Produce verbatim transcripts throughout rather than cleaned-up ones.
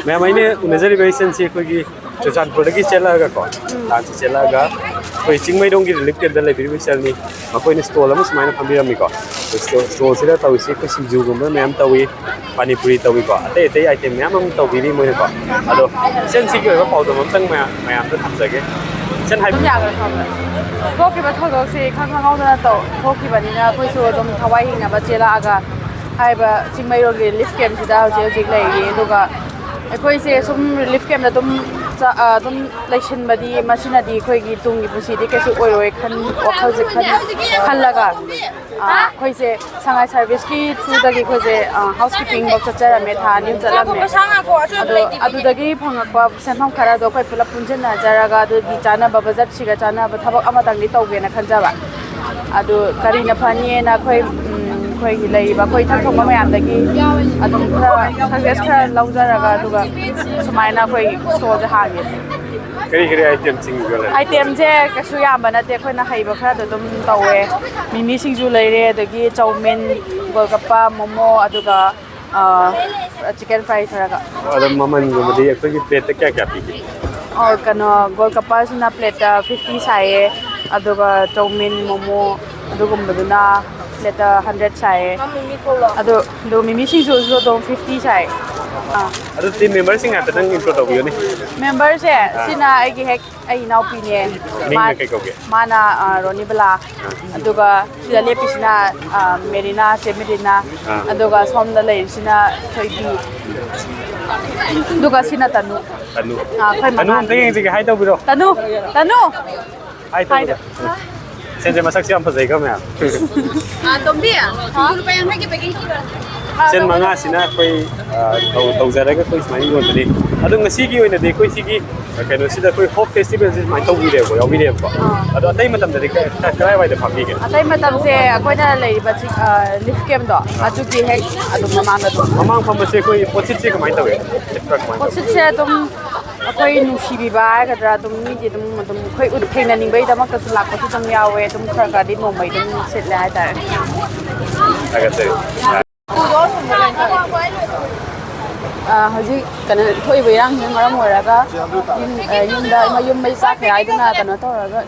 ꯃꯌꯥꯝ, ꯑꯩꯅ ꯎꯅꯖꯔꯤꯕ ꯏꯆꯟꯁꯤ ꯑꯩꯈꯣꯏꯒꯤ ꯆꯨꯔꯆꯥꯟꯄꯨꯔꯗꯒꯤ ꯆꯦꯜꯂꯛꯑꯒꯀꯣ, ꯂꯥꯟꯁꯤ ꯆꯦꯜꯂꯛꯑꯒ ꯑꯩꯈꯣꯏ ꯆꯤꯡꯃꯩꯔꯣꯡꯒꯤ ꯔꯤꯂꯤꯐ ꯀꯦꯝꯞꯇ ꯂꯩꯕꯤꯔꯤꯕ ꯏꯆꯟꯅꯤ꯫ ꯃꯈꯣꯏꯅ ꯁ꯭ꯇꯣꯜ ꯑꯃ ꯁꯨꯃꯥꯏꯅ ꯐꯝꯕꯤꯔꯝꯃꯤꯀꯣ꯫ ꯁ꯭ꯇꯣꯜ, ꯁ꯭ꯇꯣꯜꯁꯤꯗ ꯇꯧꯔꯤꯁꯤ ꯑꯩꯈꯣꯏ ꯁꯤꯡꯖꯨꯒꯨꯝꯕ ꯃꯌꯥꯝ ꯇꯧꯏ, ꯄꯥꯅꯤꯄꯨꯔꯤ ꯇꯧꯏꯀꯣ, ꯑꯇꯩ ꯑꯇꯩ ꯑꯥꯏꯇꯦꯝ ꯃꯌꯥꯝ ꯑꯃ ꯇꯧꯕꯤꯔꯤ ꯃꯣꯏꯅꯀꯣ꯫ ꯑꯗꯣ ꯏꯆꯟꯁꯤꯒꯤ ꯑꯣꯏꯕ ꯄꯥꯎꯗꯝ ꯑꯝꯇꯪ ꯃꯌꯥꯝ, ꯃꯌꯥꯝꯗ ꯊꯝꯖꯒꯦ꯫ ꯏꯆꯟ ꯍꯥꯏꯕ ꯑꯗꯨꯝ ꯌꯥꯒꯗ꯭ꯔꯥ ꯈꯪꯕ꯭ꯔꯥ? ꯊꯣꯛꯈꯤꯕ ꯊꯧꯗꯣꯛꯁꯤ ꯏꯈꯪ ꯈꯪꯍꯧꯗꯅ ꯇꯧ-, ꯊꯣꯛꯈꯤꯕꯅꯤꯅ ꯑꯩꯈꯣꯏꯁꯨ ꯑꯗꯨꯝ ꯊꯋꯥꯏ ꯍꯤꯡꯅꯕ ꯆꯦꯜꯂꯛꯑꯒ ꯍꯥꯏꯔꯤꯕ ꯆꯤꯡꯃꯩꯔꯣꯡꯒꯤ ꯔꯤꯂꯤꯐ ꯀꯦꯝꯞꯁꯤꯗ ꯍꯧꯖꯤꯛ ꯍꯧꯖꯤꯛ ꯂꯩꯔꯤ꯫ ꯑꯗꯨꯒ ꯑꯩꯈꯣꯏꯁꯦ ꯁꯨꯝ ꯔꯤꯂꯤꯐ ꯀꯦꯝꯞꯇ ꯑꯗꯨꯝ ꯆ-, ꯑ, ꯑꯗꯨꯝ ꯂꯩꯁꯤꯟꯕꯗꯤ ꯃꯁꯤꯅꯗꯤ ꯑꯩꯈꯣꯏꯒꯤ ꯇꯨꯡꯒꯤ ꯄꯨꯟꯁꯤꯗꯤ ꯀꯩꯁꯨ ꯑꯣꯏꯔꯣꯏ ꯈꯟ-, ꯋꯥꯈꯜꯁꯦ ꯈꯟ-, ꯈꯜꯂꯒ, ꯑ, ꯑꯩꯈꯣꯏꯁꯦ ꯁꯉꯥꯏ ꯁꯥꯔꯚꯤꯁꯀꯤ ꯊ꯭ꯔꯨꯗꯒꯤ ꯑꯩꯈꯣꯏꯁꯦ, ꯑ, ꯍꯥꯎꯁ ꯀꯤꯄꯤꯡꯐꯧ ꯆꯠꯆꯔꯝꯃꯦ, ꯊꯥ ꯑꯅꯤ ꯆꯠꯂꯝꯃꯦ꯫ ꯑꯗꯣ ꯑꯗꯨꯗꯒꯤ ꯐꯪꯉꯛꯄ ꯁꯦꯟꯐꯝ ꯈꯔꯗꯣ ꯑꯩꯈꯣꯏ ꯄꯨꯂꯞ ꯄꯨꯟꯁꯤꯟꯅꯖꯔꯒ ꯑꯗꯨꯒꯤ ꯆꯥꯅꯕ, ꯕꯖꯠꯁꯤꯒ ꯆꯥꯅꯕ ꯊꯕꯛ ꯑꯃꯇꯪꯗꯤ ꯇꯧꯒꯦꯅ ꯈꯟꯖꯕ꯫ ꯑꯗꯨ ꯀꯔꯤꯅ ꯐꯅꯤꯅ ꯑꯩꯈꯣꯏ, ꯎꯝ, ꯑꯩꯈꯣꯏꯒꯤ ꯂꯩꯔꯤꯕ ꯑꯩꯈꯣꯏ ꯏꯊꯛ ꯊꯣꯡꯕ ꯃꯌꯥꯝꯗꯒꯤ ꯑꯗꯨꯝ ꯈꯔ ꯁꯖꯦꯁ ꯈꯔ ꯂꯧꯖꯔꯒ ꯑꯗꯨꯒ ꯁꯨꯃꯥꯏꯅ ꯑꯩꯈꯣꯏ ꯁ꯭ꯇꯣꯜꯁꯦ ꯍꯥꯡꯉꯦ꯫ ꯀꯔꯤ ꯀꯔꯤ ꯑꯥꯏꯇꯦꯝꯁꯤꯡ ꯌꯣꯜꯂꯦ? ꯑꯥꯏꯇꯦꯝꯁꯦ ꯀꯩꯁꯨ ꯌꯥꯝꯕ ꯅꯠꯇꯦ, ꯑꯩꯈꯣꯏꯅ ꯍꯩꯕ ꯈꯔꯗꯣ ꯑꯗꯨꯝ ꯇꯧꯋꯦ꯫ ꯃꯤꯃꯤ ꯁꯤꯡꯖꯨ ꯂꯩꯔꯦ, ꯑꯗꯒꯤ ꯆꯧꯃꯤꯟ, ꯒꯣꯜꯒꯞꯄ, ꯃꯣꯃꯣ, ꯑꯗꯨꯒ, ꯑ, ꯆꯤꯀꯟ ꯐ꯭ꯔꯥꯏ ꯈꯔꯒ꯫ ꯑꯗꯣ ꯃꯃꯜꯒꯨꯝꯕꯗꯤ ꯑꯩꯈꯣꯏꯒꯤ ꯄ꯭ꯂꯦꯠꯇ ꯀꯌꯥ ꯀꯌꯥ ꯄꯤꯒꯦ? ꯑꯣ, ꯀꯩꯅꯣ, ꯒꯣꯜꯒꯞꯄꯁꯤꯅ ꯄ꯭ꯂꯦꯠꯇ ꯐꯤꯐꯇꯤ ꯁꯥꯏꯌꯦ, ꯑꯗꯨꯒ ꯆꯧꯃꯤꯟ, ꯃꯣꯃꯣ ꯑꯗꯨꯒꯨꯝꯕꯗꯨꯅ ꯄ꯭ꯂꯦꯠꯇ ꯍꯟꯗ꯭ꯔꯦꯠ ꯁꯥꯏꯌꯦ꯫ ꯑꯗꯣ, ꯑꯗꯣ ꯃꯤꯃꯤ ꯁꯤꯡꯖꯨꯁꯨ ꯑꯗꯨꯝ ꯐꯤꯐꯇꯤ ꯁꯥꯏ꯫ ꯑꯥ꯫ ꯑꯗꯨꯗꯤ ꯃꯦꯝꯕꯔꯁꯤꯡ ꯍꯥꯏꯐꯦꯠꯇꯪ ꯏꯟꯇ꯭ꯔꯣ ꯇꯧꯕꯤꯌꯨꯅꯦ꯫ ꯃꯦꯝꯕꯔꯁꯦ, ꯑꯥ꯫ ꯁꯤꯅ ꯑꯩꯒꯤ ꯍꯦꯛ ꯑꯩ ꯏꯅꯥꯎꯄꯤꯅꯦ꯫ ꯃꯤꯡꯅ ꯃꯥ-, ꯀꯩ ꯀꯧꯒꯦ? ꯃꯥꯅ, ꯑ, ꯔꯣꯅꯤꯕꯂꯥ꯫ ꯑ꯫ ꯑꯗꯨꯒ ꯁꯤꯗ ꯂꯦꯞꯄꯤꯁꯤꯅ, ꯑ, ꯃꯦꯔꯤꯅꯥ, ꯆꯦ ꯃꯦꯔꯤꯅꯥ꯫ ꯑ꯫ ꯑꯗꯨꯒ ꯁꯣꯝꯗ ꯂꯩꯔꯤꯁꯤꯅ ꯊꯣꯏꯕꯤ꯫ ꯑꯗꯨꯒ ꯁꯤꯅ ꯇꯅꯨ꯫ ꯇꯅꯨ꯫ ꯑ, ꯑꯩꯈꯣꯏ ꯇꯅꯨ ꯃꯉꯥ꯫ ꯑꯝꯇ ꯌꯦꯡꯖꯒꯦ, ꯍꯥꯏ ꯇꯧꯕꯤꯔꯣ꯫ ꯇꯅꯨ! ꯇꯅꯨ! ꯍꯥꯏ ꯇꯧꯕꯤꯔꯣ꯫ ꯍꯥꯏꯗ-, ꯁꯦꯟꯁꯦ ꯃꯁꯛꯁꯦ ꯌꯥꯝ ꯐꯖꯩꯀꯣ ꯃꯌꯥꯝ꯫ ꯑ, ꯇꯣꯝꯕꯤ, ꯁꯤꯡꯖꯨ ꯂꯨꯄꯥ ꯌꯥꯡꯈꯩꯒꯤ packing ꯇꯧꯔꯛꯑꯣ꯫ ꯁꯦꯟ ꯃꯉꯥꯁꯤꯅ ꯑꯩꯈꯣꯏ, ꯑ, ꯇꯧ-, ꯇꯧꯖꯔꯒ ꯑꯩꯈꯣꯏ ꯁꯨꯃꯥꯏꯅ ꯌꯣꯟꯕꯅꯤ꯫ ꯑꯗꯣ ꯉꯁꯤꯒꯤ ꯑꯣꯏꯅꯗꯤ ꯑꯩꯈꯣꯏ ꯁꯤꯒꯤ ꯀꯩꯅꯣꯁꯤꯗ ꯑꯩꯈꯣꯏ ꯍꯣꯞ ꯐꯦꯁꯇꯤꯚꯦꯜꯁꯦ ꯁꯨꯃꯥꯏꯅ ꯇꯧꯕꯤꯔꯦꯕꯀꯣ, ꯌꯥꯎꯕꯤꯔꯦꯕꯀꯣ꯫ ꯑꯥ꯫ ꯑꯗꯣ ꯑꯇꯩ ꯃꯇꯝꯗꯗꯤ ꯀ-, ꯀ-, ꯀꯗꯥꯏꯋꯥꯏꯗ ꯐꯝꯕꯤꯒꯦ? ꯑꯇꯩ ꯃꯇꯝꯁꯦ ꯑꯩꯈꯣꯏꯅ ꯂꯩꯔꯤꯕ ꯆꯤꯡ-, ꯑ, ꯂꯤꯐ ꯀꯦꯝꯗꯣ, ꯑꯗꯨꯒꯤ ꯍꯦꯛ ꯑꯗꯨꯝ ꯃꯃꯥꯡꯗ ꯑꯗꯨꯝ꯫ ꯃꯃꯥꯡ ꯐꯝꯕꯁꯦ ꯑꯩꯈꯣꯏ ꯄꯣꯠꯁꯤꯠꯁꯦ ꯀꯃꯥꯏꯅ ꯇꯧꯋꯦ? ꯁꯤꯠꯄ꯭ꯔꯥ ꯀꯃꯥꯏꯅ ꯇꯧꯋꯦ? ꯄꯣꯠꯁꯤꯠꯁꯦ ꯑꯗꯨꯝ ꯑꯩꯈꯣꯏ ꯅꯨꯡꯁꯤꯕꯤꯕ ꯍꯥꯏꯒꯗ꯭ꯔꯥ, ꯑꯗꯨꯝ ꯃꯤꯒꯤ ꯑꯗꯨꯝ, ꯑꯗꯨꯝ ꯑꯩꯈꯣꯏ ꯎꯠ ꯊꯦꯡꯅꯅꯤꯡꯕꯒꯤꯗꯃꯛꯇꯁꯨ ꯂꯥꯛꯄꯁꯨ ꯑꯗꯨꯝ ꯌꯥꯎꯋꯦ꯫ ꯑꯗꯨꯝ ꯈꯔ ꯈꯔꯗꯤ ꯅꯣꯡꯃꯩ ꯑꯗꯨꯝ ꯁꯤꯠꯂꯦ ꯍꯥꯏꯇꯥꯔꯦ꯫ ꯊꯥꯒꯠꯆꯔꯤ꯫ ꯑ, ꯍꯧꯖꯤꯛ ꯀꯩꯅꯣ ꯊꯣꯛꯏꯕ ꯏꯔꯥꯡꯁꯤꯅ ꯃꯔꯝ ꯑꯣꯏꯔꯒ ꯌꯨꯝ, ꯑ, ꯌꯨꯝꯗ ꯃꯌꯨꯝ ꯃꯩ ꯆꯥꯛꯈ꯭ꯔꯦ ꯍꯥꯏꯗꯨꯅ ꯀꯩꯅꯣ ꯇꯧꯔꯒ,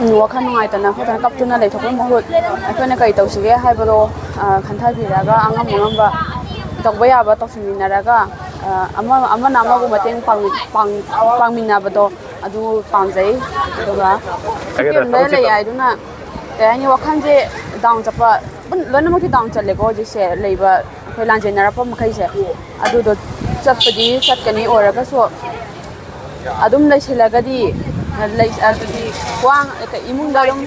ꯎꯝ, ꯋꯥꯈꯜ ꯅꯨꯡꯉꯥꯏꯇꯅ ꯈꯣꯠꯇꯅ ꯀꯞꯇꯨꯅ ꯂꯩꯊꯣꯛꯄꯩ ꯃꯍꯨꯠ ꯑꯩꯈꯣꯏꯅ ꯀꯔꯤ ꯇꯧꯁꯤꯒꯦ ꯍꯥꯏꯕꯗꯣ, ꯑ, ꯈꯟꯊꯕꯤꯔꯒ ꯑꯉꯝ ꯑꯉꯝꯕ ꯇꯧꯕ ꯌꯥꯕ ꯇꯧꯁꯤꯟꯃꯤꯟꯅꯔꯒ, ꯑ, ꯑꯃ-, ꯑꯃꯅ ꯑꯃꯕꯨ ꯃꯇꯦꯡ ꯄꯥꯡꯃꯤ-, ꯄꯥꯡ-, ꯄꯥꯡꯃꯤꯟꯅꯕꯗꯣ ꯑꯗꯨ ꯄꯥꯝꯖꯩ꯫ ꯑꯗꯨꯒ ꯀꯩꯝꯇ ꯂꯩ ꯍꯥꯏꯗꯨꯅ ꯀꯩ ꯍꯥꯏꯅꯤ, ꯋꯥꯈꯜꯁꯦ ꯗꯥꯎꯟ ꯆꯠꯄ, ꯄꯨꯟ-, ꯂꯣꯏꯅꯃꯛꯇꯤ ꯗꯥꯎꯟ ꯆꯠꯂꯦꯀꯣ ꯍꯧꯖꯤꯛꯁꯦ ꯂꯩꯕ ꯑꯩꯈꯣꯏ ꯂꯥꯟꯖꯦꯟꯅꯔꯛꯄ ꯃꯈꯩꯁꯦ꯫ ꯑꯗꯨꯗꯣ ꯆꯠꯄꯗꯤ ꯆꯠꯀꯅꯤ, ꯑꯣꯏꯔꯒꯁꯨ ꯑꯗꯨꯝ ꯂꯩꯁꯤꯜꯂꯒꯗꯤ, ꯂꯩ-, ꯑꯗꯨꯗꯤ ꯋꯥ-, ꯏꯃꯨꯡꯗ ꯑꯗꯨꯝ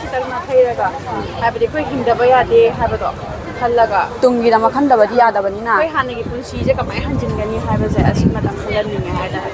ꯈꯤꯇꯪ ꯅꯥꯊꯩꯔꯒ, ꯍꯥꯏꯕꯗꯤ ꯑꯩꯈꯣꯏ ꯍꯤꯡꯗꯕ ꯌꯥꯗꯦ ꯍꯥꯏꯕꯗꯣ ꯈꯜꯂꯒ, ꯇꯨꯡꯒꯤꯗꯃꯛ ꯈꯟꯗꯕꯗꯤ ꯌꯥꯗꯕꯅꯤꯅ꯫ ꯑꯩꯈꯣꯏ ꯍꯥꯟꯅꯒꯤ ꯄꯨꯟꯁꯤꯁꯦ ꯀꯃꯥꯏꯅ ꯍꯟꯖꯤꯟꯒꯅꯤ ꯍꯥꯏꯕꯁꯦ ꯑꯁꯤꯃꯇꯪ ꯈꯜꯍꯟꯅꯤꯡꯉꯦ ꯍꯥꯏꯇꯥꯔꯦ꯫